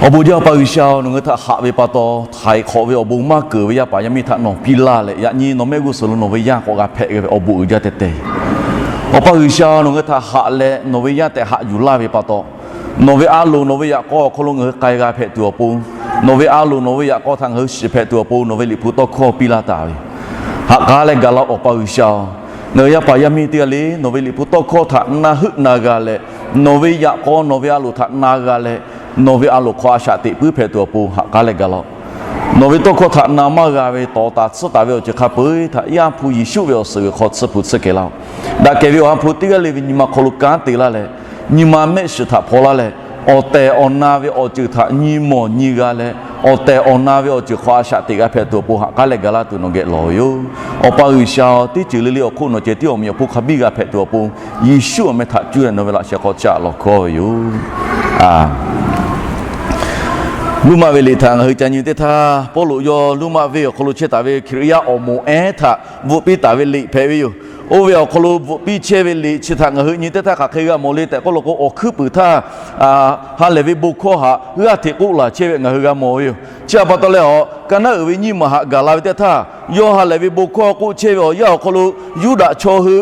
Awˬ bon jaˇ, Awˬ pa G'uiˬsha-oˬ, nawˬ ngaˬ hui htaꞈ haꞈ ve pa taw, htaiˍ hk'awꞈ ve awˬ bon maˇ keunˍ ve yaˇ paˍ yaˇ miˇ htaꞈ nawˬ piˇ laˇ leh, yaꞈ nyi nawˬ mehˆ g'uˇ suhˍ lo nawˬ ve yaˇ k'awꞈ g'a hpehꞈ g'a ve awˬ bon uiˍ jaˇ tehꞈ te. Awˬ pa G'uiˬsha, nawˬ ngaˬ hui htaꞈ haꞈ leh nawˬ ve yaˇ tehꞈ haꞈ yuˬ laˇ ve pa taw, nawˬ ve a loˍ nawˬ ve yaꞈ k'aw awˬ hk'aw lo ngaˬ hui k'ai g'a hpehꞈ tuˬ awˬ pon, nawˬ ve a loˍ nawˬ ve yaꞈ k'aw htaꞈ ngaˬ hui shiˍ hpehꞈ tuˬ awˬ pon, nawˬ ve Liꞈ hpu tawˇ hkawˇ piˇ laˇ taˍ ve, ha k'aˉ leh gaˬ la. Awˬ pa G'uiˬsha-oˬ, ngaˬ hui yaˇ paˍ yaˇ miˇ teˇ g'aˇ le nawˬ ve Liꞈ hpu tawˇ hkawˇ htaꞈ na heuˆ na g'a leh, nawˬ ve yaꞈ k'aw nawˬ ve a loˍ htaꞈ na g'a leh, nawˬ ve a loˍ hk'aw a shaꞈ teꞈ puiˉ hpehꞈ tuˬ awˬ pon ha k'aˉ leh gaˬ la. Nawˬ ve tawˇ hkawˇ htaꞈ na maˇ g'a ve tawˍ taˍ tsuhˇ taˍ ve awˬ ceuˬ hk'a peu-eˬ htaꞈ Yaˇ hpu Yeˍsuˆ ve awˬ suhˍ g'uiˬ hk'aw tsuhˇ hpu tsuhˇ kehˬ laˇ-oˆ. Daꞈ kehˬ ve awˬ ha hpu teˇ g'aˇ le ve nyi ma hk'aw lo kanˉ te laˇ leh, nyi ma mehˆ shiˍ htaꞈ hpaw laˇ leh, awˬ tehˬ awˬ na ve awˬ ceuˬ htaꞈ nyi mawˬ nyi g'a leh, awˬ tehˬ awˬ na ve awˬ ceuˬ hk'aw a shaꞈ teꞈ g'a hpehꞈ tuˬ awˬ pon ha k'aˉ leh gaˬ laˇ tuˬ nawˬ geh lawˬ ve yoˬ. Awˬ pa G'uiˬsha-oˬ, teˇ ceuˬ le le awˬ hk'oˆ nawˬ ceh tiˉ awˬ meꞈ awˬ hponˇ hk'a biˇ g'a hpehꞈ tuˬ awˬ pon, Yeˍsuˆ awˬ meh htaꞈ cuˇ leh nawˬ ve laꞈ sheh hk'aw caˆ lawˬ hkawˇ ve yoˬ. Luˇmaꞈ ve liꞈ htaꞈ ngaˬ hui ca nyi teˇ htaˇ, Pawˇluꞈ yawˇ Luˇmaꞈ venˇ awˬ hk'aw lo chehˇ taˍ ve Hkriꞈ yaˇ awˬ moˍ ehˉ htaꞈ bvuhꞈ piˇ taˍ ve liꞈ hpehꞈ ve yoˬ. Oˇ ve awˬ hk'aw lo bvuhꞈ piˇ chehˇ ve liꞈ chi htaꞈ ngaˬ hui nyi teˇ htaˇ hk'aˬ hk'e g'a mawˬ le tehꞈ k'oˆ lo k'o, awˬ hkuiˉ puiˍ htaˇ ha lehˬ ve bon hkawˇ htaꞈ g'aˇ hteꞈ k'oˆ laˬ chehˇ ve ngaˬ hui g'a mawˬ ve yoˬ. Chi htaꞈ pa taw leh, a, ka naˉ uiˍ ve nyiˇ maˬ htaꞈ gaˬ la ve teˇ htaˇ, yawˇ ha lehˬ ve bon hkawˇ k'oˆ chehˇ ve awˬ yanˇ awˬ hk'aw lo Yuˇdaꞈ chaw hui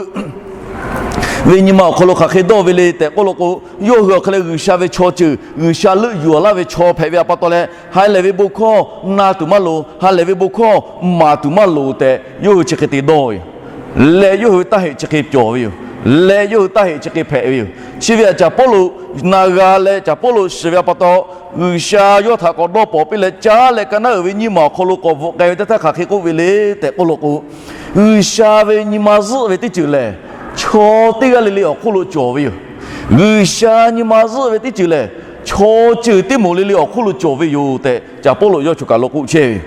ve nyi ma awˬ hk'aw lo hk'aˬ hk'e dawˇ ve le tehꞈ k'oˆ lo k'o, yawˇ hui awˬ hk'e leh G'uiˬsha ve chaw ceuˬ, G'uiˬsha leuˆ yuˬ laˇ ve chaw hpehꞈ ve htaꞈ pa taw leh, ha lehˬ ve bon hkawˇ na tuˬ maˇ loˍ, ha lehˬ ve bon hkawˇ maˍ tuˬ maˇ loˍ tehꞈ yawˇ hui chi hk'e te dawˇ ve yoˬ. Leh yawˇ hui taˇ heꈮ chi hk'e cawˬ ve yoˬ. Leh yawˇ hui taˇ heꞈ chi hk'e hpehꞈ ve yoˬ. Chi ve htaꞈ Caˍ Pawˇluꞈ na g'a leh Caˍ Pawˇluꞈ shiˍ ve htaꞈ pa taw, G'uiˬsha yawˇ htaꞈ k'awꞈ dawˇ pawnˍ piˇ leh caˉ leh ka naˉ uiˍ ve nyiˇ maˬ awˬ hk'aw lo k'awꞈ bvuhꞈ k'ai ve teˇ htaˇ hk'aˬ hk'e k'oˆ ve le tehꞈ k'oˆ lo k'o, G'uiˬsha ve nyi ma zuhˆ ve teˇ ceuˬ lehˬ, chaw teˇ g'aˇ le le awˬ hk'oˆ lo cawˬ ve yoˬ. G'uiˬsha nyi ma zuhˆ ve teˇ ceuˬ lehˬ, chaw ceuˬ teˇ moˍ le le awˬ hk'oˆ lo cawˬ ve yoˬ tehꞈ Caˍ Pawˇluꞈ yawˇ choˬ kaˬ lo k'oˆ chehˇ ve yoˬ.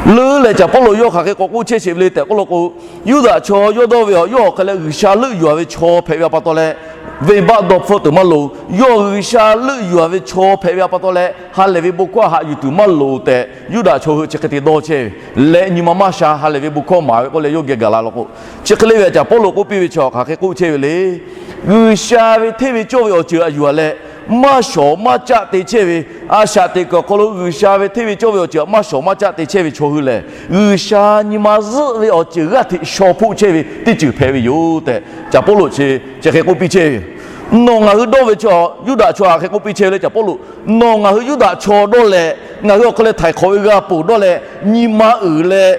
Leuˉ leh Caˍ Pawˇluꞈ yawˇ hk'aˬ hk'e k'awꞈ k'oˆ chehˇ sheˍ ve le tehꞈ k'oˆ lo k'o, Yuˇdaꞈ chaw yawˇ dawˇ ve a, yawˇ awˬ hk'e leh G'uiˬsha leuˆ yuˬ ve chaw hpehꞈ ve htaꞈ pa taw leh, venˇbaˆ dawˇ hpfuhˆ tuˬ maˇ loˍ. Yawˇ G'uiˬsha leuˆ yuˬ ve chaw hpehꞈ ve htaꞈ pa taw leh, ha lehˬ ve bon hkawˇ haꞈ yuˬ tuˬ maˇ loˍ tehꞈ Yuˇdaꞈ chaw hui chi hk'e te dawˇ chehˇ ve leh, nyi ma maˇ sha ha lehˬ ve bon hkawˇ maˍ ve k'oˆ leh yawˇ geh gaˬ la lo k'o, chi hk'e le ve Caˍ Pawˇluꞈ k'oˆ piˇ ve chi hk'aˬ hk'e k'oˆ chehˇ ve le. G'uiˬsha ve hteˇ ve cawˇ ve awˬ ceuˬ a yuˬ a leh, maˇ shawˍ maˇ caˆ te chehˇ ve, a shaꞈ teꞈ kuiˬ awˬ hk'aw lo G'uiˬsha ve hteˇ ve cawˇ ve awˬ ceuˬ htaꞈ maˇ shawˍ maˇ caˆ te chehˇ ve chaw hui lehˬ, G'uiˬsha nyi ma zuhˆ ve awˬ ceuˬ g'aˇ hteꞈ shaw hpoˆ chehˇ ve teˇ ceuˬ hpehꞈ ve yoˬ tehꞈ Caˍ Pawˇluꞈ chi chi hk'e k'oˆ piˇ chehˇ ve yoˬ. Nawˬ ngaˬ hui dawˇ ve chaw, Yuˇdaꞈ chaw hk'aˬ hk'e k'oˆ piˇ chehˇ ve le Caˍ Pawˇluꞈ, nawˬ ngaˬ hui Yuˇdaꞈ chaw dawˇ leh, ngaˬ hui awˬ hk'e leh htaiˍ hk'awꞈ ve g'a ponˬ dawˇ leh, nyi ma uiˍ leh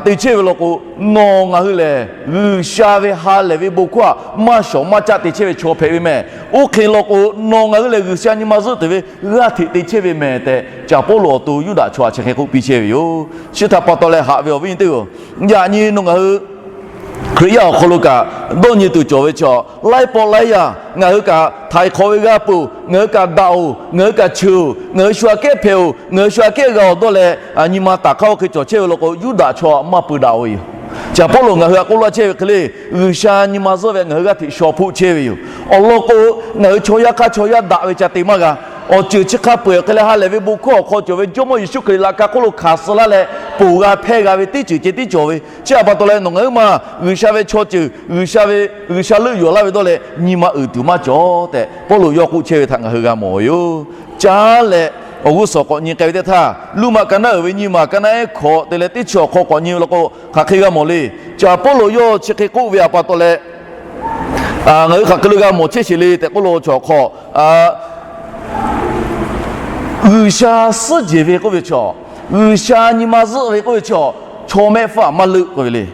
te chehˇ ve law k'o, nawˬ ngaˬ hui lehˬ G'uiˬsha ve ha lehˬ ve bon hkawˇ htaꞈ maˇ shawˍ maˇ caˆ te chehˇ ve chaw hpehꞈ ve mehˍ. Oˇ hk'e law k'o, nawˬ ngaˬ hui lehˬ G'uiˬsha nyi ma zuhˆ tuˬ ve g'aˇ hteꞈ te chehˇ ve mehˍ tehꞈ Caˍ Pawˇluꞈ awˬ to Yuˇdaꞈ chaw htaꞈ chi hk'e k'oˆ piˇ chehˇ ve yoˬ. Chi htaꞈ pa taw leh haꞈ ve awˬ viˉ nyi teˇ hpaˍ-oˬ, yaꞈ nyi nawˬ ngaˬ hui Hkriꞈ yaˇ awˬ hk'aw lo kaꞈ dawˇ nyi tuˬ cawˬ ve chaw, laiˉ pawˆ laiˉ yaˇ ngaˬ hui kaꞈ htaiˍ hk'awꞈ ve g'a ponˬ, ngaˬ hui kaꞈ daꞈ-oˬ, ngaˬ hui kaꞈ cheuˬ-oˬ, ngaˬ hui shu aꞈ kehˉ hpehꞈ-oˬ, ngaˬ hui shu aꞈ kehˉ g'a-oˬ dawˇ leh, nyi ma taˍ hk'aˇ oˇ hk'e cawˬ chehˇ ve law k'o, Yuˇdaꞈ chaw maˇ pui daꞈ-oˬ ve yoˬ. Caˍ Pawˇluꞈ ngaˬ hui htaꞈ k'oˆ laˇ chehˇ ve hk'e le, G'uiˬsha nyi ma zuhˆ ve ngaˬ hui g'aˇ hteꞈ shaw hpoˆ chehˇ ve yoˬ. Awˬ lawn k'o, ngaˬ hui chaw yaˇ hk'aˇ chaw yaˇ daꞈ ve ca te maˇ g'a. Awˬ ceuˬ chi hk'a peu-eˬ awˬ hk'e leh ha lehˬ ve bon hkawˇ awˬ hk'aw cawˬ ve Jawˇmawˇ Yeˍsuˆ Hkriꞈ laꞈ ka hk'oˆ lo hkanˍ suh laˇ leh ponˬ g'a hpehˇ g'a ve teˇ ceuˬ ceh tiˉ cawˬ ve. Chi htaꞈ pa taw leh nawˬ ngaˬ hui ma G'uiˬsha ve chaw ceuˬ, G'uiˬsha ve, G'uiˬsha leuˆ yuˬ laˇ ve dawˇ leh nyi ma uiˍ tuˬ maˇ cawˬ tehꞈ Pawˇluꞈ yawˇ k'oˆ chehˇ ve htaꞈ ngaˬ hui g'a mawˬ ve yoˬ. Caˉ leh awˬ g'uˇ suhˍ k'awꞈ nyi k'ai ve teˇ htaˇ, Luˇmaꞈ ka naˉ uiˍ ve nyiˇ maˬ ka naˉ ehˉ hkawꞈ te leh teˇ chi awˬ hk'aw k'awꞈ nyi ve law k'o, hk'aˬ hk'e g'a mawˬ le. Caˍ Pawˇluꞈ yawˇ chi hk'e k'oˆ ve htaꞈ pa taw leh, ngaˬ hui hk'aˬ hk'e lo g'a mawˬ chehˇ sheˍ le tehꞈ k'oˆ lo chaw hk'aw G'uiˬsha suhˉ jehˬ ve k'oˆ ve chaw, G'uiˬsha nyi ma zuhˆ ve k'oˆ ve chaw, chaw mehˆ hpfuhˇ htaꞈ maˇ leuˆ k'oˆ ve le.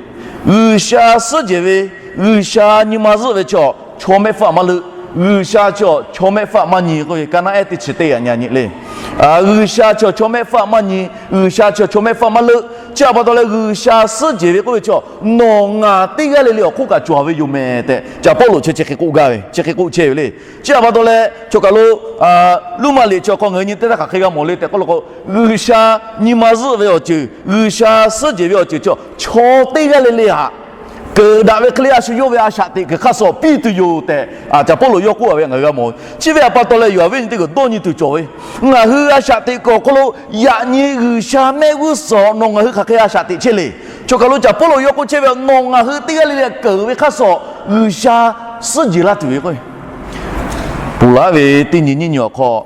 G'uiˬsha suhˉ jehˬ ve, G'uiˬsha nyi ma zuhˆ ve chaw, chaw mehˆ hpfuhˇ htaꞈ maˇ leuˆ. G'uiˬsha chaw, chaw mehˆ hpfuhˇ htaꞈ maˇ nyi k'oˆ ve ka naˉ ehˉ teˇ chi teˇ yaꞈ nyi nyi le. G'uiˬsha chaw, chaw mehˆ hpfuhˇ htaꞈ maˇ nyi, G'uiˬsha chaw, chaw mehˆ hpfuhˇ htaꞈ maˇ leuˆ. Chi htaꞈ pa taw leh G'uiˬsha suhˉ jehˬ ve k'oˆ ve chaw, nawˬ ngaˬ teˇ g'aˇ le le awˬ hk'oˆ kaꞈ cawˬ ve yoˬ mehˍ tehꞈ Caˍ Pawˇluꞈ chi chi hk'e k'oˆ gaˇ ve, chi hk'e k'oˆ chehˇ ve le. Chi htaꞈ pa taw leh chaw kaˬ lo Luˇmaꞈ liꞈ chi awˬ hk'aw ngaˬ hui nyi teˇ htaˇ hk'aˬ hk'e g'a mawˬ le tehꞈ k'oˆ lo k'o, G'uiˬsha nyi ma zuhˆ ve awˬ ceuˬ, G'uiˬsha suhˉ jehˬ ve awˬ ceuˬ chaw, chaw teˇ g'aˇ le le htaꞈ keunˍ daꞈ ve hk'e le a shu yawˇ ve a shaꞈ teꞈ kuiˬ hk'aˇ suh piˇ tuˬ yoˬ tehꞈ Caˍ Pawˇluꞈ yawˇ k'oˆ a ve ngaˬ hui g'a mawˬ ve. Chi ve htaꞈ pa taw leh yoˬ, awˬ viˉ nyi teˇ hpaˍ dawˇ nyi tuˬ cawˬ ve, ngaˬ hui a shaꞈ teꞈ kuiˬ awˬ hk'aw lo yaꞈ nyi G'uiˬsha mehˆ g'uˇ suhˍ nawˬ ngaˬ hui hk'aˬ hk'e a shaꞈ teꞈ chehˇ le. Chaw kaˬ lo Caˍ Pawˇluꞈ yawˇ k'oˆ chehˇ ve, nawˬ ngaˬ hui teˇ g'aˇ le le keunˍ ve hk'aˇ suh G'uiˬsha suhˉ jehˬ laˇ tuˬ ve k'o, ponˬ laˇ ve teˇ nyi nyiˇ nyi awˬ hk'aw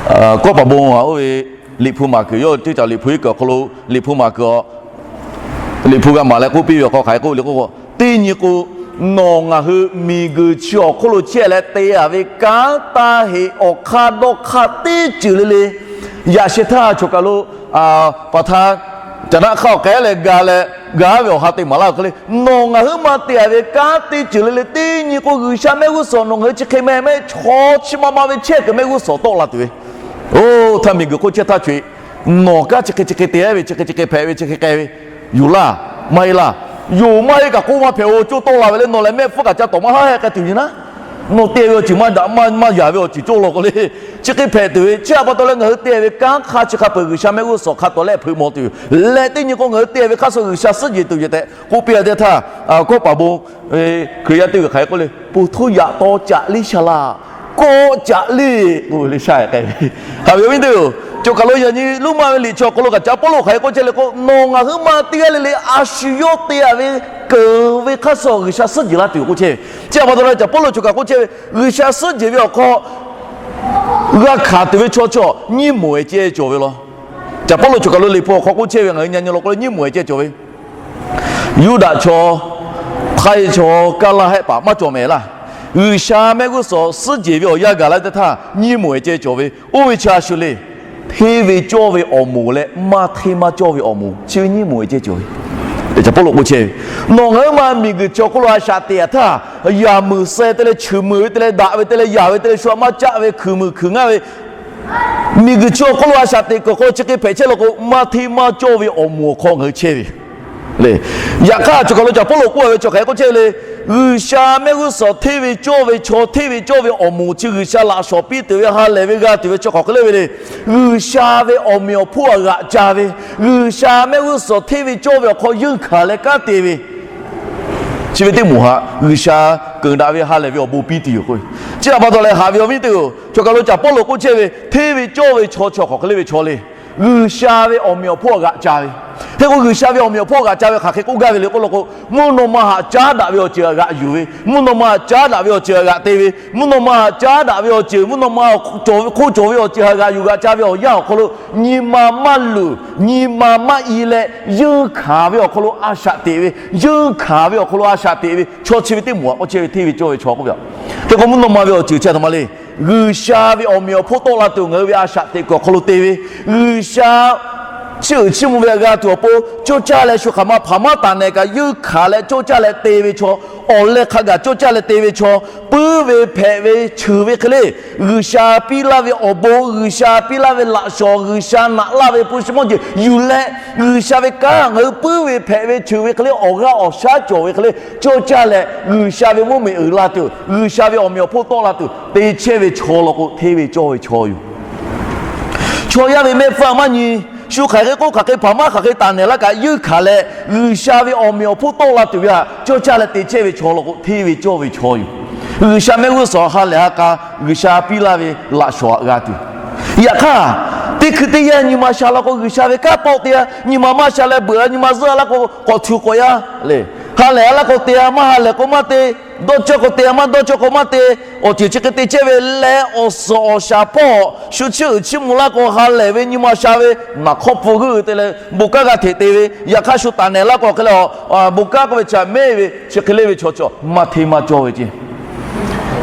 Kawˆ paˍ bon a oˇ ve Liꞈ hpu maˍ kuiˬ yawˇ teˇ caˬ Liꞈ hpu iˉ kuiˬ awˬ hk'aw lo Liꞈ hpu maˍ kuiˬ a, Liꞈ hpu g'a maˍ leh k'oˆ piˇ ve awˬ hk'aw hk'aˬ hk'e k'oˆ le k'o, teˇ nyi k'o, nawˬ ngaˬ hui miˬguiˬ chi awˬ hk'oˆ lo chehˇ leh te-a ve kanˉ taˇ heꞈ awˬ hk'aˇ dawˇ hk'aˇ teˇ ceuˬ le le, yaꞈ sheh htaˇ choˬ kaˬ lo paˍ htaˇ caˬ naˆ hk'aˇ awˬ k'ehˉ leh ga leh, ga ve awˬ ha te maˍ laˇ ve hk'e le, nawˬ ngaˬ hui maˇ te-a ve kanˉ teˇ ceuˬ le le teˇ nyi k'o, G'uiˬsha mehˆ g'uˇ suhˍ nawˬ ngaˬ hui chi hk'e meh mehˆ chaw chi ma ma ve chehˇ kuiˬ mehˆ g'uˇ suhˍ tawˆ la tuˬ ve. Oˇ htaˇ miˬguiˬ hk'oˆ chehˇ htaˇ co-e, nawˬ kanˉ chi hk'e chi hk'e te-a ve, chi hk'e chi hk'e hpehꞈ ve, chi hk'e k'ai ve, yoˬ laˇ, maˇ heˆ laˇ. Yoˬ maˇ heˆ kaꞈ k'oˆ maˇ hpehꞈ-o, co tawˆ la ve le, nawˬ lehˬ mehˆ hpfuhˇ kaꞈ ca tawˍ maˇ haˉ hehˆ k'ai tuˬ yoˬ naˉ. Nawˬ te ve awˬ ceuˬ maˇ daꞈ maˇ yaꞈ ve awˬ ceuˬ cawˇ law k'o le, chi hk'e hpehꞈ tuˬ ve. Chi htaꞈ pa taw leh ngaˬ hui te ve kanˉ hk'a chi hk'a peuˬ G'uiˬsha mehˆ g'uˇ suhˍ hk'a tawˍ lehˆ hpeuꞈ maw tuˬ yoˬ. Leh teˇ nyi k'o, ngaˬ hui te ve hk'a shuˍ G'uiˬsha suhˉ jeˬ tuˬ yoˬ tehꞈ k'oˆ piˇ-a teˇ htaˇ, Kawˆ paˍ bon Hkriꞈ yaˇ teˇ g'uiˬ hk'aˬ hk'e k'oˆ le, Poˬ htoˇ yaꞈ taw caꞈ liˇ sha laˇ, kawˆ caꞈ liˇ k'oˆ ve le sha k'ai ve. Haꞈ ve awˬ viˉ teˇ-oˬ, choˬ kaˬ lo yaꞈ nyi Roˉmaꞈ ve liꞈ chi awˬ hk'aw lo kaꞈ Caˍ Pawˇluꞈ hk'aˬ hk'e k'oˆ chehˇ le k'o, nawˬ ngaˬ hui maˇ teˇ g'aˇ le le a shu yawˇ te-a ve keunˍ ve hk'a shuˍ G'uiˬsha suhˉ jeˬ laˇ tuˬ yoˬ k'oˆ chehˇ ve. Chi htaꞈ pa taw leh Caˍ Pawˇluꞈ choˬ kaˬ k'oˆ chehˇ ve, G'uiˬsha suhˉ jeˬ ve awˬ hk'aw g'a hkanˍ tuˬ ve chaw chi nyiˇ moˍ-ehˍ ceh cawˬ ve law. Caˍ Pawˇluꞈ choˬ kaˬ lo Liꞈ hpu awˬ hk'aw k'oˆ chehˇ ve, ngaˬ hui nyi nyi law k'o le nyiˇ moˍ-ehˍ ceh cawˬ ve. Yuˇdaꞈ chaw, Htaiˇ chaw, Kaˇlaˇ hehˆ paˍ maˇ cawˬ mehˍ laˇ. G'uiˬsha mehˆ g'uˇ suhˍ suhˉ jeˬ ve awˬ yanˇ gaˬ la teˇ htaˇ nyiˇ moˍ-ehˍ ceh cawˬ ve. Oˇ ve chi a shu le, hteˇ ve cawˇ ve awˬ moˍ leh maˇ hteˇ maˇ cawˇ ve awˬ moˍ chi ve nyiˇ moˍ-ehˍ ceh cawˬ ve. Caˍ Pawˇluꞈ k'oˆ chehˇ ve, nawˬ ngaˬ hui ma miˬguiˬ chi awˬ hk'oˆ lo a shaꞈ teꞈ-a htaˇ, yaꞈ muiˬ suh te leh, cheuˬ muiˬ ve te leh, daꞈ ve te leh, yaꞈ ve te leh, shu aꞈ maˇ caˆ ve, hkuiˬ muiˬ hkuiˬ ngaˇ ve miˬguiˬ chi awˬ hk'oˆ lo a shaꞈ teꞈ kuiˬ awˬ hk'aw lo chi hk'e hpehꞈ chehˇ law k'o, maˇ hteˇ maˇ cawˇ ve awˬ moˍ awˬ hk'aw ngaˬ hui chehˇ ve le. Yaꞈ hk'aˇ choˬ kaˬ lo Caˍ Pawˇluꞈ k'oˆ-a ve chi hk'aˬ hk'e k'oˆ chehˇ ve le, G'uiˬsha mehˆ g'uˇ suhˍ hteˇ ve cawˇ ve chaw, hteˇ ve cawˇ ve awˬ moˍ chi G'uiˬsha laꞈ shawˍ piˇ tuˬ ve, ha lehˬ ve g'a tuˬ ve chi hk'aˬ hk'e le ve le. G'uiˬsha ve awˬ meꞈ awˬ hponˇ aꞈ g'aꞈ ca ve, G'uiˬsha mehˆ g'uˇ suhˍ hteˇ ve cawˇ ve awˬ hk'aw yeunˇ hkanˍ leh kanˉ te ve, chi ve teˇ moˍ haꞈ G'uiˬsha keunˍ daꞈ ve ha lehˬ ve awˬ bon piˇ tuˬ yoˬ k'o. Chi htaꞈ pa taw leh haꞈ ve awˬ viˉ teˇ-oˬ, choˬ kaˬ lo Caˍ Pawˇluꞈ k'oˆ chehˇ ve hteˇ ve cawˇ ve chaw chi hk'aˬ hk'e le ve chaw le. G'uiˬsha ve awˬ meꞈ awˬ hponˇ aꞈ g'aꞈ ca ve. Hk'e k'o G'uiˬsha ve awˬ meꞈ awˬ hponˇ aꞈ g'aꞈ ca ve hk'aˬ hk'e k'oˆ gaˇ ve le k'oˆ law k'o, mvuhˇ naw ma haꞈ caˉ daꞈ ve awˬ ceuˬ aꞈ g'aꞈ yuˬ ve, mvuhˇ naw ma haꞈ caˉ daꞈ ve awˬ ceuˬ aꞈ g'aꞈ te ve, mvuhˇ naw ma haꞈ caˉ daꞈ ve awˬ ceuˬ, mvuhˇ naw ma hk'oˆ cawˬ ve awˬ ceuˬ aꞈ g'aꞈ yuˬ g'aꞈ ca ve awˬ yanˇ awˬ hk'aw lo, nyi ma maˇ luˬ, nyi ma maˇ i leh, yeunˇ hkanˍ ve awˬ hk'aw lo a shaꞈ teꞈ ve, yeunˇ hkanˍ ve awˬ hk'aw lo a shaꞈ teꞈ ve chaw chi ve teˇ moˍ aꞈ k'oˆ chehˇ ve hteˇ ve cawˇ ve chaw k'oˆ ve. Hk'e k'o mvuhˇ naw ma ve awˬ ceuˬ chi a htoꞈ ma le. G'uiˬsha ve awˬ meꞈ awˬ hponˇ tawˆ la tuˬ ngaˬ hui ve a shaꞈ teꞈ kuiˬ awˬ hk'aw lo te ve, G'uiˬsha chiˇ uiˍ chiˇ mvuh ve aꞈ g'a tuˬ awˬ pon cawˇ caˇ leh shu hk'aˬ ma hpaˍ maˇ taˍ nehˬ kaꞈ yeunˇ hkanˍ leh cawˇ caˇ leh te ve chaw, awˬ leh hk'a gaˬ cawˇ caˇ leh te ve chaw, puiˉ ve hpehꞈ ve cheuˬ ve hk'e le, G'uiˬsha piˇ laˇ ve awˬ bon, G'uiˬsha piˇ laˇ ve laꞈ shawˍ, G'uiˬsha naꞈ laˇ ve hpu shi mawˇ jeˬ yuˬ leh, G'uiˬsha ve kanˉ ngaˬ hui puiˉ ve hpehꞈ ve cheuˬ ve hk'e le, awˬ g'aˇ awˬ shaˉ cawˬ ve hk'e le, cawˇ caˇ leh G'uiˬsha ve mvuhˇmiˬ uiˍ la tuˬ, G'uiˬsha ve awˬ meꞈ awˬ hponˇ tawˆ la tuˬ te chehˇ ve chaw law k'o, hteˇ ve cawˇ ve chaw yoˬ. Chaw yaˇ ve mehˆ hpfuhˇ maˇ nyi, shu hk'aˬ hk'e k'oˆ hk'aˬ hk'e hpaˍ maˇ hk'aˬ hk'e taˍ nehˬ laˇ kaꞈ yeunˇ hkanˍ leh, G'uiˬsha ve awˬ meꞈ awˬ hponˇ tawˆ la tuˬ ve htaꞈ cawˇ caˇ leh te chehˇ ve chaw law k'o, hteˇ ve cawˇ ve chaw yoˬ. G'uiˬsha mehˆ g'uˇ suhˍ ha lehˬ ha k'a, G'uiˬsha piˇ laˇ ve laꞈ shawˍ aꞈ g'a tuˬ, yaꞈ hk'aˇ, teˇ hkui teˇ yanˇ nyi ma sha laˇ k'o G'uiˬsha ve kanˉ pawˆ te-a, nyi ma maˇ sha leh beuꞈ-a, nyi ma zuhˆ-a laˇ k'o k'awꞈ htu k'awꞈ yaˇ le. Ha lehˬ-a laˇ k'o te-a, maˇ ha lehˬ k'o maˇ te, dawˇ cawˇ k'o te-a, maˇ dawˇ cawˇ k'o maˇ te, awˬ ceuˬ chi hk'e te chehˇ ve leh, awˬ suhˍ awˬ shaˍ hpawˇ shu chiˇ uiˍ chiˇ mvuh laˇ k'o ha lehˬ ve nyi ma sha ve naˬ hk'awˇ pfuh g'uiˇ te leh bon kanˉ g'a hteꞈ te ve, yaꞈ hk'aˇ shu taˍ nehˬ laˇ k'o hk'e le, bon kanˉ k'oˆ ve chi htaꞈ mehˆ ve, chi hk'e le ve chaw chi maˇ hteˇ maˇ cawˇ ve ceh.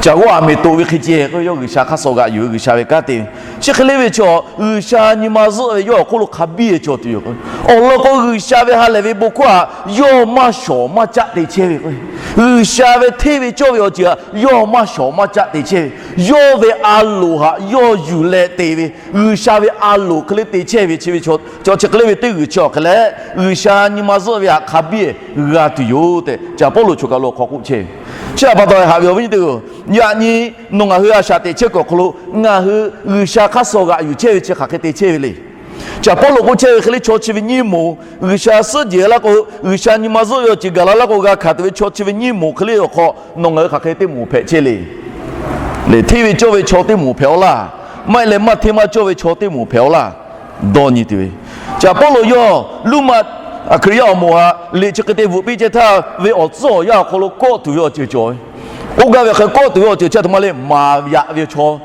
Caˬ g'awˇ aˬ miˍ toꞈ ve hk'e ceh k'o, yawˇ G'uiˬsha hk'aˇ suh g'aꞈ yuˬ ve G'uiˬsha ve kanˉ te ve, chi hk'e le ve chaw G'uiˬsha nyi ma zuhˆ ve yawˇ awˬ hk'oˆ lo hk'a biˇ-e cawˬ tuˬ yoˬ. Awˬ lawn k'o G'uiˬsha ve ha lehˬ ve bon hkawˇ htaꞈ yawˇ maˇ shawˍ maˇ caˆ te chehˇ ve k'o, G'uiˬsha ve hteˇ ve cawˇ ve awˬ ceuˬ htaꞈ yawˇ maˇ shawˍ maˇ caˆ te chehˇ ve, yawˇ ve a loˍ htaꞈ yawˇ yuˬ leh te ve, G'uiˬsha ve a loˍ hk'e le te chehˇ ve chi ve chaw, chi hk'e le ve teˇ g'uiˬ chi awˬ hk'e leh, G'uiˬsha nyi ma zuhˆ ve htaꞈ hk'a biˇ-e g'a tuˬ yoˬ tehꞈ Caˬ Pawˇluꞈ choˬ kaˬ lo hk'aw k'oˆ chehˇ ve. Chi htaꞈ pa taw haꞈ ve awˬ viˉ nyi teˇ hpaˍ-oˬ, yaꞈ nyi nawˬ ngaˬ hui a shaꞈ teꞈ chehˇ kuiˬ awˬ hk'aw lo ngaˬ hui G'uiˬsha hk'aˇ suh g'aꞈ yuˬ chehˇ ve chi hk'aˬ hk'e te chehˇ ve le. Caˬ Pawˇluꞈ k'oˆ chehˇ ve hk'e le, chaw chi ve nyiˇ moˍ, G'uiˬsha suhˉ jeˬ laˇ k'o, G'uiˬsha nyi ma zuhˆ ve awˬ ceuˬ gaˬ la laˇ k'o, g'a hkanˍ tuˬ ve chaw chi ve nyiˇ moˍ hk'e le awˬ hk'aw nawˬ ngaˬ hui hk'aˬ hk'e teˇ moˍ hpehꞈ chehˇ le. Lehˬ, hteˇ ve cawˇ ve chaw teˇ moˍ hpehꞈ-aw laˇ, maˇ heˆ leh maˇ hteˇ maˇ cawˇ ve chaw teˇ moˍ hpehꞈ-aw laˇ, dawˇ nyi tuˬ ve. Caˬ Pawˇluꞈ yawˇ Roˉmaꞈ Hkriꞈ yaˇ awˬ moˍ htaꞈ liꞈ chi hk'e te bvuhꞈ piˇ chehˇ htaˇ ve awˬ tcuhˉ awˬ yanˇ awˬ hk'aw lo kawˆ tuˬ ve awˬ ceuˬ cawˬ ve. K'oˆ gaˇ ve hk'e kawˆ tuˬ ve awˬ ceuˬ chi a htoꞈ ma le, maˍ yaꞈ ve chaw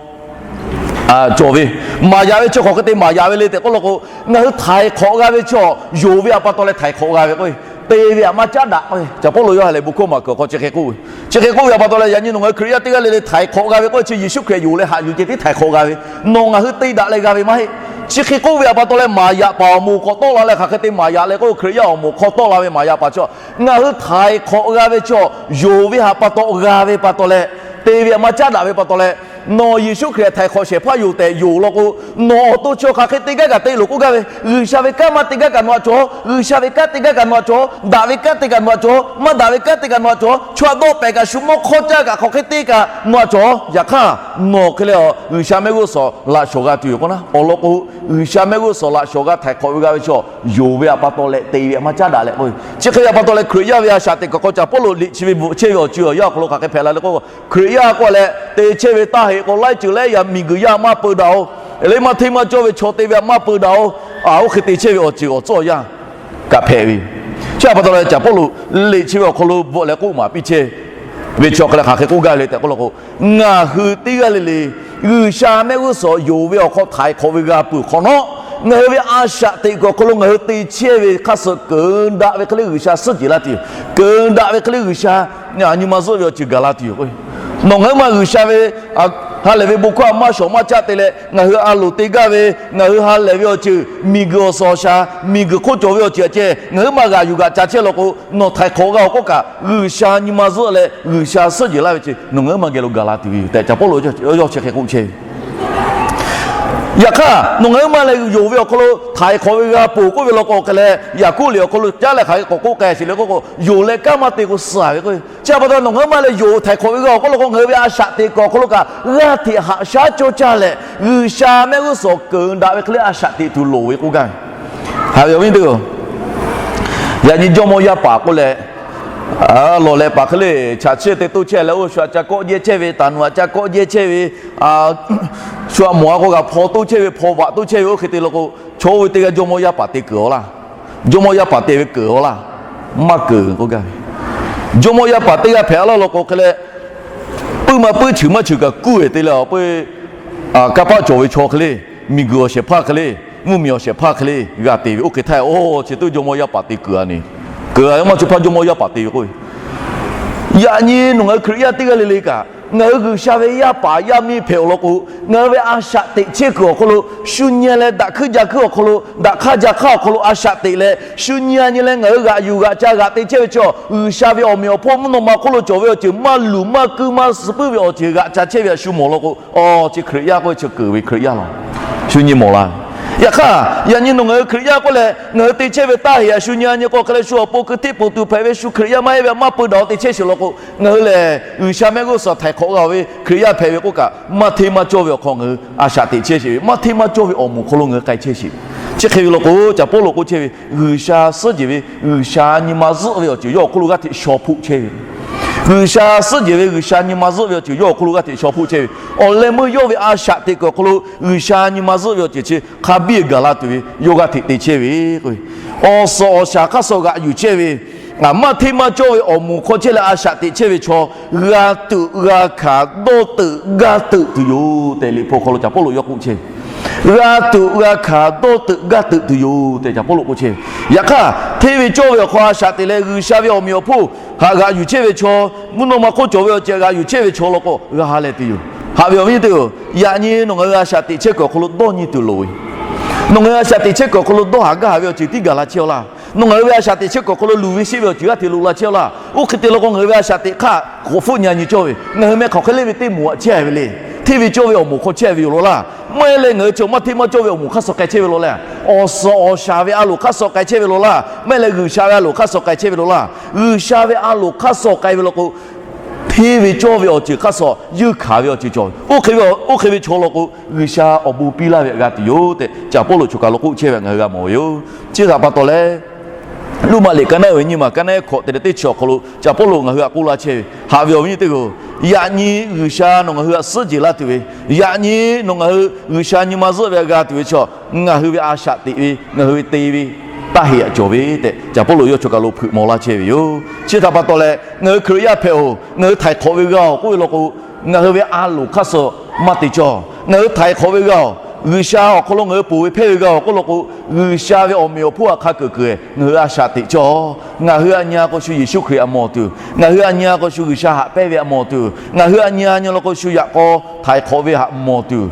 cawˬ ve, maˍ yaꞈ ve chi hk'aˬ hk'e te maˍ yaꞈ ve le tehꞈ k'oˆ law k'o, ngaˬ hui htaiˍ hk'awꞈ g'a ve chi, yonˍ ve awˬ pa taw leh htaiˍ hk'awꞈ g'a ve k'o, te ve htaꞈ maˇ caˉ daꞈ k'o, Caˍ Pawˇluꞈ yawˇ ha lehˬ bon hkawˇ maˍ kuiˬ awˬ hk'aw chi hk'e k'oˆ ve, chi hk'e k'oˆ ve awˬ pa taw leh, yaꞈ nyi nawˬ ngaˬ hui Hkriꞈ yaˇ teˇ g'aˇ le le htaiˍ hk'awꞈ g'a ve k'o, chi Yeˍsuˆ Hkriꞈ yonˍ leh haꞈ yuˬ ceh tiˉ htaiˍ hk'awꞈ g'a ve, nawˬ ngaˬ hui te daꞈ leh g'a ve maˇ heˆ. Chi hk'e k'oˆ ve awˬ pa taw leh, maˍ yaꞈ paˍ awˬ moˍ k'awꞈ tawˆ la leh hk'aˬ hk'e te maˍ yaꞈ leh k'o, Hkriꞈ yaˇ awˬ moˍ hk'aw tawˆ la ve maˍ yaꞈ paˍ chi, ngaˬ hui htaiˍ hk'awꞈ g'a ve chi, yonˍ ve awˬ pa taw g'a ve pa taw leh, te ve htaꞈ maˇ caˉ daꞈ ve pa taw leh, nawˬ Yeˍsuˆ Hkriꞈ htaiˍ hk'awꞈ shehˍ hpaˇ yoˬ tehꞈ yonˍ law k'o, nawˬ awˬ to chi hk'aˬ hk'e te gaˇ kaꞈ te loˍ k'oˆ gaˇ ve, G'uiˬsha ve kanˉ maˇ te gaˇ kaꞈ nawˬ htaꞈ cawˬ, G'uiˬsha ve kanˉ te gaˇ kaꞈ nawˬ htaꞈ cawˬ, daꞈ ve kanˉ te kaꞈ nawˬ htaꞈ cawˬ, maˇ daꞈ ve kanˉ te kaꞈ nawˬ htaꞈ cawˬ, chaw htaꞈ dawˆ pehˍ kaꞈ shu mawˇ hk'awˇ caˇ kaꞈ hk'aˬ hk'e te kaꞈ nawˬ htaꞈ cawˬ. Yaꞈ hk'aˇ, nawˬ hk'e leh G'uiˬsha mehˆ g'uˇ suhˍ laꞈ shawˍ g'a tuˬ yoˬ k'o naˉ, awˬ lawn k'o, G'uiˬsha mehˆ g'uˇ suhˍ laꞈ shawˍ g'a htaiˍ hk'awꞈ ve g'a ve chi, yonˍ ve awˬ pa taw leh te ve htaꞈ maˇ caˉ daꞈ leh k'o, chi hk'e ve awˬ pa taw leh Hkriꞈ yaˇ ve a shaꞈ teꞈ kuiˬ hk'aw Caˍ Pawˇluꞈ liꞈ chi ve bvuhꞈ chehˇ ve awˬ ceuˬ awˬ yanˇ awˬ hk'aw lo hk'aˬ hk'e hpehꞈ la le k'o, Hkriꞈ yaˇ k'oˆ leh te chehˇ ve taˇ heꞈ k'o, laiˉ ceuˬ laiˉ yaꞈ miˬ guiˬ yaˇ maˇ peu daꞈ-oˬ, leh maˇ hteˇ maˇ cawˇ ve chaw te ve htaꞈ maˇ peu daꞈ-oˬ, oˇ hk'e te chehˇ ve awˬ ceuˬ awˬ tcuhˉ awˬ yanˇ kaꞈ hpehꞈ ve. Chi awˬ pa taw leh Caˍ Pawˇluꞈ liꞈ chi ve awˬ hk'aw lo bvuhꞈ leh k'oˆ maˍ piˇ chehˇ ve chi awˬ hk'aw leh hk'aˬ hk'e k'oˆ gaˇ ve le tehꞈ k'oˆ law k'o, ngaˬ hui teˇ g'aˇ le le G'uiˬsha mehˆ g'uˇ suhˍ yonˍ ve awˬ hk'aw htaiˍ hk'awꞈ ve g'a peuˬ hk'awꞈ nawˉ, ngaˬ hui ve a shaꞈ teꞈ kuiˬ awˬ hk'aw lo ngaˬ hui te chehˇ ve hk'aˇ suh keunˍ daꞈ ve hk'e le G'uiˬsha suhˉ jehˬ laˇ tuˬ yoˬ. Keunˍ daꞈ ve hk'e le G'uiˬsha nyi ma zuhˆ ve awˬ ceuˬ gaˬ la tuˬ yoˬ. Nawˬ ngaˬ hui ma G'uiˬsha ve ha lehˬ ve bon hkawˇ htaꞈ maˇ shawˍ maˇ caˆ te leh, ngaˬ hui a loˍ te gaˇ ve, ngaˬ hui ha lehˬ ve awˬ ceuˬ, miˬ guiˬ awˬ suhˍ awˬ shaˍ, miˬ guiˬ hk'oˆ cawˬ ve awˬ ceuˬ a ceh ngaˬ hui maˇ g'aꞈ yuˬ g'aꞈ ca chehˇ law k'o, nawˬ htaiˍ hk'awꞈ g'a-oˬ k'oˆ kaꞈ, G'uiˬsha nyi ma zuhˆ leh G'uiˬsha suhˉ jehˬ laˇ ve chi nawˬ ngaˬ hui ma geh lo gaˬ la tuˬ ve yoˬ tehꞈ Caˍ Pawˇluꞈ yawˇ chi hk'e k'oˆ chehˇ ve. Yaꞈ hk'aˇ, nawˬ ngaˬ hui ma lehˬ yonˍ ve awˬ hk'aw lo htaiˍ hk'awꞈ ve g'a peuˬ k'oˆ ve law k'o hk'e leh, Yaˍkoˆ liꞈ awˬ hk'aw lo caˉ leh hk'aˬ hk'e k'awꞈ k'oˆ k'ai sheˍ le k'oˆ k'o, yonˍ leh kanˉ maˇ te k'o suh-a ve k'o, chi awˬ pa taw nawˬ ngaˬ hui ma lehˬ yonˍ htaiˍ hk'awꞈ ve g'a-oˬ k'oˆ law k'o, ngaˬ hui ve a shaꞈ teꞈ kuiˬ awˬ hk'aw lo kaꞈ g'aˇ hteꞈ haꞈ shaˉ cawˇ caˇ leh, G'uiˬsha mehˆ g'uˇ suhˍ keunˍ daꞈ ve hk'e le a shaꞈ teꞈ tuˬ loˍ ve k'oˆ gaˇ ve. Haꞈ ve awˬ viˉ teˇ-oˬ, yaꞈ nyi jawˇmawˇ yaˇ paˍ k'oˆ leh, lawˬ leh paˍ hk'e le, chaꞈ chehˇ te toˇ chehˇ leh, oˇ shu htaꞈ ca kawˆ jehˇ chehˇ ve, taˍ nuˬ htaꞈ ca kawˆ jehˇ chehˇ ve, shu htaꞈ mawˬ-a k'o kaꞈ hpaw toˇ chehˇ ve, hpaw vaꞈ toˇ chehˇ ve, oˇ hk'e te law k'o, chaw oˇ ve teˇ g'aˇ jawˇmawˇ yaˇ paˍ te kuiˬ-a laˇ. Jawˇmawˇ yaˇ paˍ te ve kuiˬ-a laˇ. Maˇ keunˍ k'oˆ gaˇ ve. Jawˇmawˇ yaˇ paˍ teˇ g'aˇ hpehꞈ-a laˇ law k'o hk'e leh, puiˉ ma puiˉ, cheuˬ maˇ cheuˬ kaꞈ kuˇ-e te leh, awˬ peu kanˇ paˆ cawˬ ve chaw hk'e le, miˬ guiˬ awˬ shehˍ hpaˇ hk'e le, mvuhˇmiˬ awˬ shehˍ hpaˇ hk'e le g'a te ve, oˇ hk'e htaˇ, oˇ chi teˇ jawˇmawˇ yaˇ paˍ te kuiˬ-a ne. Kuiˬ-a maˇ chi hpaˇ jawˇmawˇ yaˇ paˍ te ve k'o, yaꞈ nyi nawˬ ngaˬ hui Hkriꞈ yaˇ teˇ g'aˇ le le kaꞈ, ngaˬ hui G'uiˬsha ve yaˇ paˍ yaˇ miˇ hpehꞈ-oˬ law k'o, ngaˬ hui ve a shaꞈ teꞈ chehˇ kuiˬ awˬ hk'aw lo, shu nyi leh daꞈ hkuiˇ ja hkuiˇ awˬ hk'aw lo, daꞈ hk'aˇ ja hk'aˇ awˬ hk'aw lo a shaꞈ teꞈ leh, shu nyi-a nyi leh ngaˬ hui g'aꞈ yuˬ g'aꞈ ca g'aꞈ te chehˇ ve chaw, G'uiˬsha ve awˬ meꞈ awˬ hponˇ mvuhˇ naw ma hk'oˆ lo cawˬ ve awˬ ceuˬ maˇ luˬ maˇ kuiˇ maˇ suh puiˉ ve awˬ ceuˬ g'aꞈ ca chehˇ ve htaꞈ shu mawˬ law k'o, awˬ chi Hkriꞈ yaˇ k'oˆ ve chi keunˍ ve Hkriꞈ yaˇ laˬ. Shu nyi mawˬ la. Yaꞈ hk'aˇ, yaꞈ nyi nawˬ ngaˬ hui Hkriꞈ yaˇ k'oˆ leh, ngaˬ hui te chehˇ ve taˇ heꞈ htaꞈ shu nyi-a nyi k'o hk'e leh, shu awˬ pon keu hteˆ poˬ tuˬ hpehꞈ ve shu Hkriꞈ yaˇ maˇ heˆ ve htaꞈ maˇ peu daꞈ-a te chehˇ sheˍ law k'o, ngaˬ hui lehˬ G'uiˬsha mehˆ g'uˇ suhˍ htaiˍ hk'awꞈ g'a-oˬ ve Hkriꞈ yaˇ hpehꞈ ve k'oˆ kaꞈ, maˇ hteˇ maˇ cawˇ ve awˬ hk'aw ngaˬ hui a shaꞈ teꞈ chehˇ sheˍ ve, maˇ hteˇ maˇ cawˇ ve awˬ moˍ hk'aw lo ngaˬ hui k'ai chehˇ sheˍ ve. Chi hk'e ve law k'o, Caˍ Pawˇluꞈ k'oˆ chehˇ ve, G'uiˬsha suhˉ jehˬ ve, G'uiˬsha nyi ma zuhˆ ve awˬ ceuˬ yawˇ awˬ hk'oˆ lo g'aˇ hteꞈ shaw hpoˆ chehˇ ve. G'uiˬsha suhˉ jehˬ ve, G'uiˬsha nyi ma zuhˆ ve awˬ ceuˬ yawˇ awˬ hk'oˆ lo g'aˇ hteꞈ shaw hpoˆ chehˇ ve. Awˬ leh meuˇ yawˇ ve a shaꞈ teꞈ kuiˬ awˬ hk'aw lo G'uiˬsha nyi ma zuhˆ ve awˬ ceuˬ chi hk'a biˇ gaˬ la tuˬ ve yawˇ g'aˇ hteꞈ te chehˇ ve. Awˬ suhˍ awˬ shaˍ hk'aˇ suh g'aꞈ yuˬ chehˇ ve, maˇ hteˇ maˇ cawˇ ve awˬ moˍ hk'aw chehˇ leh a shaꞈ teꞈ chehˇ ve chaw, g'a tuꞈ g'a hkanˍ dawˇ teuꞈ gaˇ teuꞈ tuˬ yoˬ tehꞈ Liꞈ hpu awˬ hk'aw lo Caˍ Pawˇluꞈ yawˇ k'oˆ chehˇ ve. G'a tuꞈ g'a hkanˍ dawˇ teuꞈ gaˇ teuꞈ tuˬ yoˬ tehꞈ Caˍ Pawˇluꞈ k'oˆ chehˇ ve. Yaꞈ hk'aˇ, hteˇ ve cawˇ ve awˬ hk'aw a shaꞈ teꞈ leh G'uiˬsha ve awˬ meꞈ awˬ hponˇ htaꞈ g'aꞈ yuˬ chehˇ ve chaw, mvuhˇ naw ma hk'oˆ cawˬ ve awˬ ceuˬ g'aꞈ yuˬ chehˇ ve chaw law k'o, g'a ha leh tuˬ yoˬ. Haꞈ ve awˬ viˉ teˇ-oˬ, yaꞈ nyi nawˬ ngaˬ hui a shaꞈ teꞈ chehˇ kuiˬ awˬ hk'aw lo dawˇ nyi tuˬ loˍ ve. Nawˬ ngaˬ hui a shaꞈ teꞈ chehˇ kuiˬ awˬ hk'aw lo dawˇ haˍ gaˇ haˍ ve awˬ ceuˬ tiˉ gaˬ la chehˇ-aw laˇ. Nawˬ ngaˬ hui ve a shaꞈ teꞈ chehˇ kuiˬ awˬ hk'aw lo luˬ ve sheˆ ve awˬ ceuˬ g'aˇ hteꞈ loꞈ la chehˇ-aw laˇ. Oˇ hk'e te law k'o, ngaˬ hui ve a shaꞈ teꞈ hk'aˇ k'awꞈ hpfuhˆ nyi nyi cawˇ ve, ngaˬ hui meh hk'aˬ hk'e le ve teˇ moˍ aꞈ chehˇ ve le. Hteˇ ve cawˇ ve awˬ moˍ hk'aw chehˇ ve yoˬ law laˇ. Maˇ heˆ leh ngaˬ hui chi maˇ hteˇ maˇ cawˇ ve awˬ moˍ hk'aˇ suh k'ai chehˇ ve law leh, awˬ suhˍ awˬ shaˍ ve a loˍ hk'aˇ suh k'ai chehˇ ve law laˇ. Maˇ heˆ leh G'uiˬsha ve a loˍ hk'aˇ suh k'ai chehˇ ve law laˇ. G'uiˬsha ve a loˍ hk'aˇ suh k'ai ve law k'o, hteˇ ve cawˇ ve awˬ ceuˬ hk'aˇ suh yeunˇ hkanˍ ve awˬ ceuˬ cawˬ ve. Oˇ hk'e ve, oˇ hk'e ve chaw law k'o, G'uiˬsha awˬ bon piˇ laˇ ve htaꞈ g'a tuˬ yoˬ tehꞈ Caˍ Pawˇluꞈ choˬ kaˬ lo k'oˆ chehˇ ve htaꞈ ngaˬ hui g'a mawˬ ve yoˬ. Chi htaꞈ pa taw leh, Roˉmaꞈ liꞈ ka naˉ uiˍ ve nyiˇ maˬ ka naˉ hkawꞈ te leh teˇ chi awˬ hk'aw lo Caˍ Pawˇluꞈ ngaˬ hui htaꞈ k'oˆ laˇ chehˇ ve, haꞈ ve awˬ viˉ nyi teˇ hpaˍ-oˬ, yaꞈ nyi G'uiˬsha nawˬ ngaˬ hui htaꞈ suhˉ jeˬ laˇ tuˬ ve, yaꞈ nyi nawˬ ngaˬ hui G'uiˬsha nyi ma zuhˆ ve htaꞈ g'a tuˬ ve chaw, ngaˬ hui ve a shaꞈ teꞈ ve, ngaˬ hui ve te ve taˇ heꞈ htaꞈ cawˬ ve tehꞈ Caˍ Pawˇluꞈ yawˇ choˬ kaˬ lo hpeuꞈ maw laˇ chehˇ ve yoˬ. Chi htaꞈ pa taw leh, ngaˬ hui Hkriꞈ yaˇ hpehꞈ-oˬ, ngaˬ hui htaiˍ hk'awꞈ ve g'a-oˬ k'oˆ ve law k'o, ngaˬ hui ve a loˍ hk'aˇ suh maˇ te cawˇ. Ngaˬ hui htaiˍ hk'awꞈ ve g'a-oˬ, G'uiˬsha awˬ hk'aw lo ngaˬ hui ponˬ ve hpehˇ ve g'a-oˬ k'oˆ law k'o, G'uiˬsha ve awˬ meꞈ awˬ hponˇ htaꞈ hk'a keuꞈ keuꞈ ngaˬ hui a shaꞈ teꞈ cawˇ. Ngaˬ hui htaꞈ nyi-a k'o shu Yeˍsuˆ Hkriꞈ htaꞈ mawˬ tuˬ, ngaˬ hui htaꞈ nyi-a k'o shu G'uiˬsha haꞈ pehnˇ ve htaꞈ mawˬ tuˬ, ngaˬ hui htaꞈ nyi-a nyi law k'o shu yaꞈ k'aw htaiˍ hk'awꞈ ve htaꞈ mawˬ tuˬ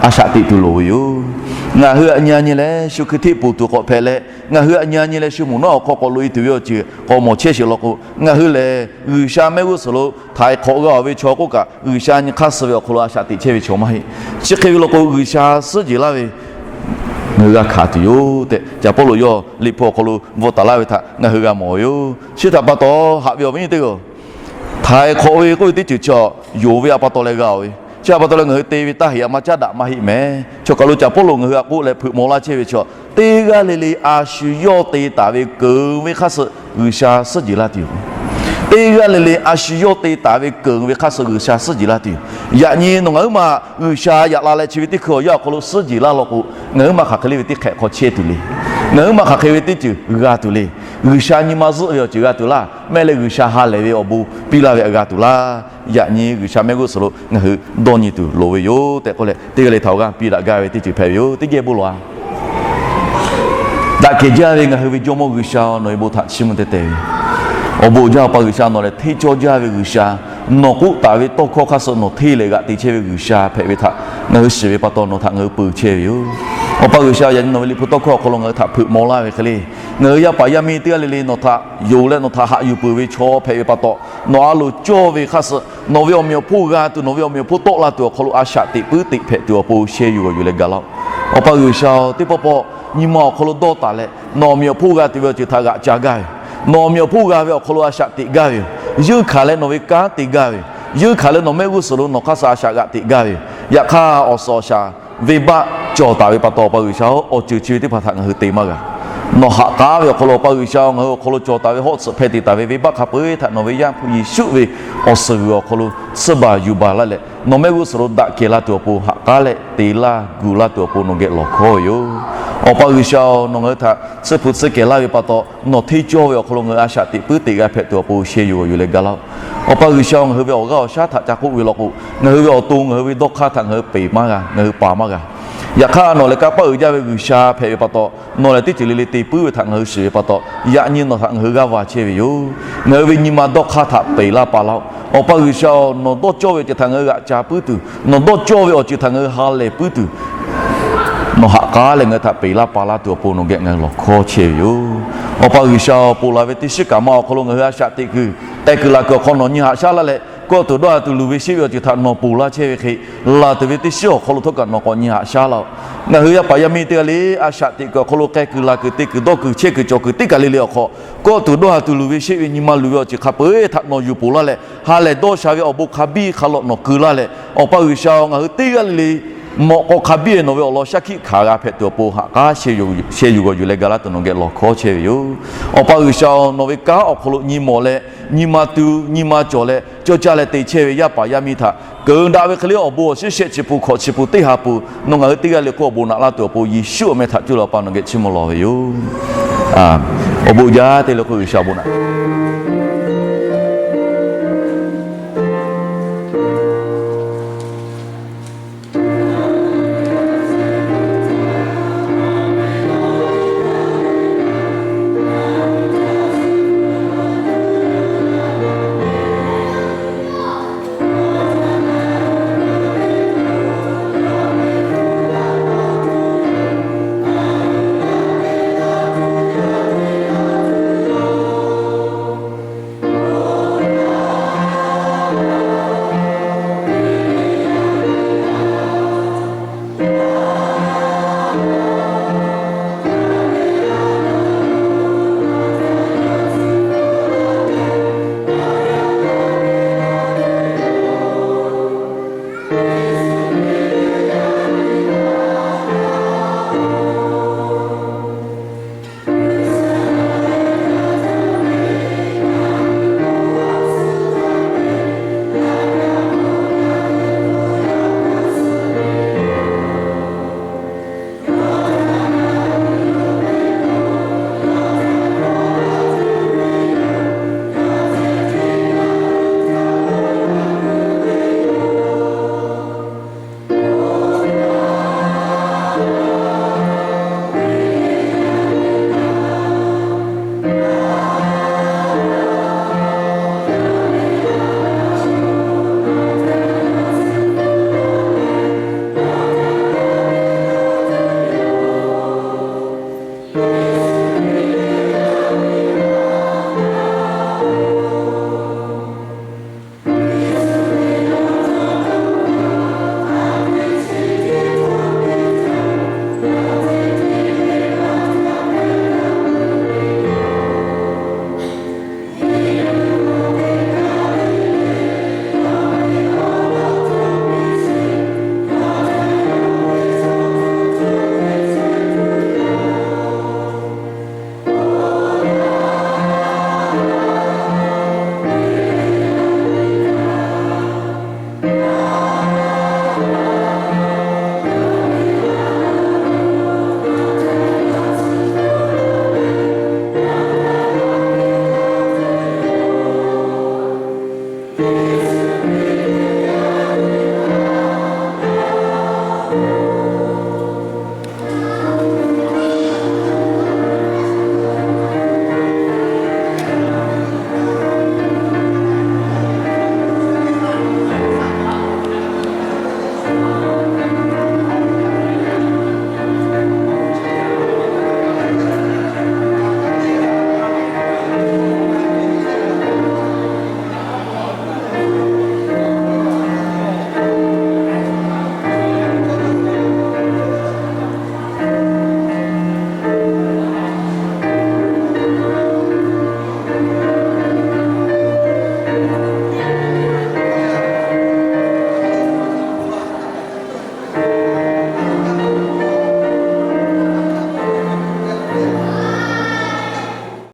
a shaꞈ teꞈ tuˬ loˍ ve yoˬ. Ngaˬ hui htaꞈ nyi-a nyi leh shu hkui hteˆ ponˬ tuˬ k'awꞈ hpehꞈ leh, ngaˬ hui htaꞈ nyi-a nyi leh shu mvuhˇ naw awˬ hk'aw k'awꞈ loꞈ-e tuˬ ve awˬ ceuˬ k'awꞈ mawˬ chehˇ sheˍ law k'o, ngaˬ hui lehˬ G'uiˬsha mehˆ g'uˇ suhˍ lo htaiˍ hk'awꞈ g'a-oˬ ve chaw k'oˆ kaꞈ, G'uiˬsha nyi hk'aˇ suh ve awˬ hk'aw lo a shaꞈ teꞈ chehˇ ve chaw maˇ heˆ. Chi hk'e ve law k'o, G'uiˬsha suhˉ jeˬ laˇ ve ngaˬ hui g'a hkanˍ tuˬ yoˬ tehꞈ, Caˍ Pawˇluꞈ yawˇ Liꞈ hpu awˬ hk'aw lo bvuhꞈ taˍ laˇ ve htaꞈ ngaˬ hui g'a mawˬ ve yoˬ. Chi htaꞈ pa taw, haꞈ ve awˬ viˉ nyi teˇ hpaˍ-oˬ, htaiˍ hk'awꞈ ve k'oˆ ve teˇ ceuˬ chi yonˍ ve htaꞈ pa taw leh g'a-oˬ ve, chi htaꞈ pa taw leh ngaˬ hui te ve taˇ heꞈ a maˇ caˉ daꞈ maˇ heˆ mehˍ. Chaw kaˬ lo Caˍ Pawˇluꞈ ngaˬ hui htaꞈ k'oˆ leh hpeuꞈ maw laˇ chehˇ ve chaw, teˇ g'aˇ le le a shu yawˇ te taˍ ve keunˍ ve hk'aˇ suh G'uiˬsha suhˉ jeˬ laˇ tuˬ yoˬ. Teˇ g'aˇ le le a shu yawˇ te taˍ ve keunˍ ve hk'aˇ suh G'uiˬsha suhˉ jeˬ laˇ tuˬ yoˬ. Yaꞈ nyi nawˬ ngaˬ huiˉ maˬ G'uiˬsha yaꞈ la leh chi ve teˇ hkui awˬ yanˇ awˬ hk'aw lo suhˉ jeˬ laˇ law k'o, ngaˬ huiˉ maˬ hk'aˬ hk'e le ve teˇ hk'ehꞈ hk'aw chehˇ tuˬ le. Ngaˬ huiˉ maˬ hk'aˬ hk'e ve teˇ ceuˬ g'a tuˬ le. G'uiˬsha nyi ma zuhˆ ve awˬ ceuˬ g'a tuˬ laˇ. Mehˆ leh G'uiˬsha ha lehˬ ve awˬ bon piˇ laˇ ve htaꞈ g'a tuˬ laˇ. Yaꞈ nyi G'uiˬsha mehˆ g'uˇ suhˍ lo ngaˬ hui dawˇ nyi tuˬ loˍ ve yoˬ tehꞈ k'oˆ leh, teˇ g'aˇ le htaꞈ awˬ g'aˇ piˇ daꞈ gaˇ ve teˇ ceuˬ hpehꞈ ve yoˬ. Teˇ geh bon lawˬ-a. Daꞈ kehˬ jaˇ ve ngaˬ hui ve Jawˇmawˇ G'uiˬsha-oˬ, nawˬ ve bon htaꞈ chiˇ mvuh teh teh ve awˬ bon jaˇ. Awˬ pa G'uiˬsha, nawˬ lehˬ hteˇ cawˇ jaˇ ve G'uiˬsha, nawˬ k'oˆ taˍ ve tawˇ hkawˇ hk'aˇ suh nawˬ hteˇ leh g'aꞈ te chehˇ ve G'uiˬsha hpehꞈ ve htaꞈ ngaˬ hui shiˍ ve pa taw, nawˬ htaꞈ ngaˬ hui peu chehˇ ve yoˬ. Awˬ pa G'uiˬsha, yaꞈ nyi nawˬ ve Liꞈ hpu tawˇ hkawˇ awˬ hk'aw lo ngaˬ hui htaꞈ hpeuꞈ maw laˇ ve hk'e le, ngaˬ hui yaˇ paˍ yaˇ miˇ teˇ g'aˇ le le nawˬ htaꞈ yonˍ leh nawˬ htaꞈ haꞈ yuˬ peuˬ ve chaw hpehꞈ ve pa taw, nawˬ a loˍ cawˇ ve hk'aˇ suh nawˬ ve awˬ meꞈ awˬ hponˇ g'a tuˬ, nawˬ ve awˬ meꞈ awˬ hponˇ tawˆ la tuˬ awˬ hk'aw lo a shaꞈ teꞈ puiˉ teꞈ hpehꞈ tuˬ awˬ pon sheh yuˬ g'awˬ yuˬ leh gaˬ laˇ-oˆ. Awˬ pa G'uiˬsha-oˬ, teˇ pawˆ pawˆ nyi ma awˬ hk'aw lo dawˇ taˍ leh, nawˬ awˬ meꞈ awˬ hponˇ g'a tuˬ ve awˬ ceuˬ htaꞈ g'aꞈ ca gaˇ ve yoˬ. Nawˬ awˬ meꞈ awˬ hponˇ g'a ve awˬ hk'aw lo a shaꞈ teꞈ gaˇ ve yoˬ. Yeunˇ hkanˍ leh nawˬ ve kanˉ te gaˇ ve yoˬ. Yeunˇ hkanˍ leh nawˬ mehˆ g'uˇ suhˍ lo nawˬ hk'aˇ suh a shaꞈ g'aꞈ teꞈ gaˇ ve yoˬ. Yaꞈ hk'aˇ, awˬ suhˍ awˬ shaˍ venˇbaˆ cawˬ taˍ ve pa taw, Awˬ pa G'uiˬsha-oˬ, awˬ ceuˬ chi ve teˇ hpaˍ htaꞈ ngaˬ hui te maˇ g'a. Nawˬ ha k'aˉ ve awˬ hk'aw lo, Awˬ pa G'uiˬsha-oˬ, ngaˬ hui awˬ hk'aw lo cawˬ taˍ ve hawˉ tsuhꞈ hpeh te taˍ ve venˇbaˆ hk'a peu-eˬ htaꞈ nawˬ ve Yaˇ hpu Yeˍsuˆ ve awˬ suhˍ g'uiˬ awˬ hk'aw lo tsuhˇ baˬ yuˬ baˬ laˇ leh, nawˬ mehˆ g'uˇ suhˍ lo daꞈ kehˬ la tuˬ awˬ pon ha k'aˉ leh te laˇ gu laˇ tuˬ awˬ pon nawˬ geh lawˬ hkawˇ ve yoˬ. Awˬ pa G'uiˬsha-oˬ, nawˬ ngaˬ hui htaꞈ tsuhˇ hpu tsuhˇ kehˬ laˇ ve pa taw, nawˬ hteˇ cawˇ ve awˬ hk'aw lo ngaˬ hui a shaꞈ teꞈ puiˉ teꞈ g'a hpehꞈ tuˬ awˬ pon sheh yuˬ g'awˬ yuˬ leh gaˬ laˇ-oˆ. Awˬ pa G'uiˬsha-oˬ, ngaˬ hui ve awˬ g'aˇ awˬ shaˉ htaꞈ ca k'oˆ ve law k'o, ngaˬ hui ve awˬ to, ngaˬ hui ve dawˇ hk'aˇ htaꞈ ngaˬ hui peˬ maˇ g'a, ngaˬ hui paˍ maˇ g'a. Yaꞈ hk'aˇ, nawˬ lehˬ kanˇ paˆ uiˍ jaˇ ve G'uiˬsha hpehꞈ ve pa taw, nawˬ lehˬ teˇ ceuˬ le le te puiˉ ve htaꞈ ngaˬ hui shiˍ ve pa taw, yaꞈ nyi nawˬ htaꞈ ngaˬ hui g'aˇ va chehˇ ve yoˬ. Ngaˬ hui ve nyi ma dawˇ hk'aˇ htaꞈ peˬ laˇ pa laˇ-oˆ. Awˬ pa G'uiˬsha-oˬ, nawˬ dawˇ cawˇ ve awˬ ceuˬ htaꞈ ngaˬ hui g'aꞈ ca puiˉ tuˬ, nawˬ dawˇ cawˇ ve awˬ ceuˬ htaꞈ ngaˬ hui ha lehˬ puiˉ tuˬ, nawˬ ha k'aˉ leh ngaˬ hui htaꞈ peˬ laˇ pa laˇ tuˬ awˬ pon nawˬ geh ngaˬ hui lawˬ hkawˇ chehˇ ve yoˬ. Awˬ pa G'uiˬsha-oˬ, ponˬ laˬ ve teˇ shiˉ kaꞈ ma awˬ hk'aw lo ngaˬ hui a shaꞈ teꞈ kuiˬ, k'ai kuiˬ laˬ kuiˬ awˬ hk'aw nawˬ nyi haꞈ shaˉ laˇ leh, kawˆ tuˬ dawˇ ha tuˬ luˬ ve sheˆ ve awˬ ceuˬ htaꞈ nawˬ ponˬ laˇ chehˇ ve hk'e, laˬ tuˬ ve teˇ shiˉ awˬ hk'aw lo htawˇ kaꞈ nawˬ k'awꞈ nyi haꞈ shaˉ laˇ-oˆ. Ngaˬ hui yaˇ paˍ yaˇ miˇ teˇ g'aˇ le a shaꞈ teꞈ kuiˬ awˬ hk'aw lo k'ai kuiˬ laˬ kuiˬ te kuiˬ dawˇ kuiˬ chehˇ kuiˬ cawˬ kuiˬ teˇ kaˬ le le awˬ hk'aw, kawˆ tuˬ dawˇ ha tuˬ luˬ ve sheˆ ve nyi ma luˬ ve awˬ ceuˬ hk'a peu-eˬ htaꞈ nawˬ yuˬ ponˬ laˇ leh, ha lehˬ dawˇ sha ve awˬ bon hk'a biˇ hk'a lawꞈ nawˬ keu laˇ leh, Awˬ pa G'uiˬsha-oˬ, ngaˬ hui teˇ g'aˇ le le mawꞈ k'aw hk'a biˇ ve nawˬ ve awˬ lawn shaˉ hkiˆ hkanˍ g'a hpehꞈ tuˬ awˬ pon ha k'aˉ sheh yuˬ g'awˬ yuˬ leh gaˬ laˇ tuˬ nawˬ geh lawˬ hkawˇ chehˇ ve yoˬ. Awˬ pa G'uiˬsha-oˬ, nawˬ ve kanˉ awˬ hk'aw lo nyi mawˬ leh, nyi ma tu nyi ma cawˬ leh cawˇ caˇ leh te chehˇ ve yaˇ paˍ yaˇ miˇ htaꞈ keunˍ daꞈ ve hk'e le awˬ bon awˬ shiˉ shehˆ chi pun hkawꞈ chi pun teˇ ha pun nawˬ ngaˬ hui teˇ g'aˇ le hk'oˆ awˬ bon naꞈ laˇ tuˬ awˬ pon Yeˍsuˆ awˬ meh htaꞈ cuˇ leh Awˬ pa nawˬ geh chiˇ mvuh lawˬ ve yoˬ. Awˬ bon jaˇ te le hk'oˆ G'uiˬsha awˬ bon naꞈ